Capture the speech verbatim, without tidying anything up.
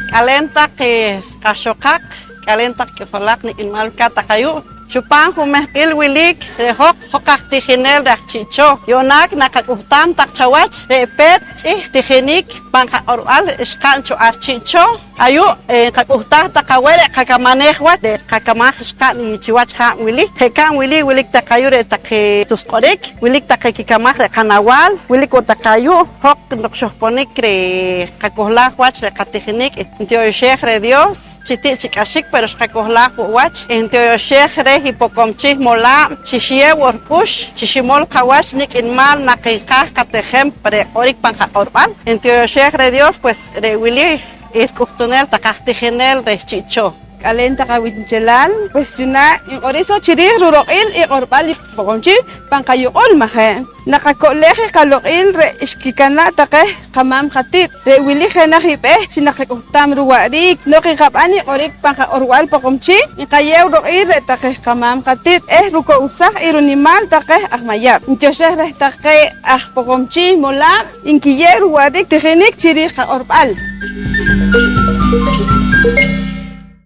K'aleen taq qaxoqaq, k'aleen taq k'ijolaq nik' nimaal wilkaat taq ayu'. Chupaam jumehq'iil wilik, re' hoj, hoj aj tijineel reh aj Chi' Chooh. Yu'naak naqak'uhtaam taq chawach re' peet ch'ihch' tijinik pan qaq'orb'al xqa'n cho ar Chi' Chooh. Ayu' nqak'uhtaaj taq aweh re' qakamaneej wach, re' qakamaj xqa'n chiwach haab' wili. Je' rikab' wili wilik taq ayu' re' taqe tus q'orik, wilik taqe kikamaj re' qanawaal, wilik wo' taqe ayu' hoj noq xojponik re' qakohlaaj wach re' qatijinik. Ntioxej reh Dios chi ti' chi k'axik pero xqakohlaaj wo' wach. Ntioxej reh i Poqomchi' Molaab' chi xiyeew wo' rik'ux chi ximol qawach nik' nimaal naq nqaaj qatijem re' q'orik pan qaq'orb'al. Ntioxej reh Dios, pues re' wili i rik'uhtuneel taq aj tijineel reh Chi' Chooh. K'aleen taq awunchelal, pues yu'naak nq'orik so chi riij ruroq'il i q'orb'al i Poqomchi' pan qayuq'ul, maje'? Naqako'leej i qaloq'il re' xkikanaa' taqe qamaam qati't. Re' wili jenaj i b'eeh chi naqak'uhtaam ruwa'riik. Noq nqab'an i q'orik pan qaq'orb'al Poqomchi', nqayeew roq'il re' taqe qamaam qati't eh ruko'wsaj i runimaal taqe aj Mayab'. Ntioxej reh taqe aj Poqomchi' Molaab' nkiyeew ruwa'riik tijinik chi riij qaq'orb'al.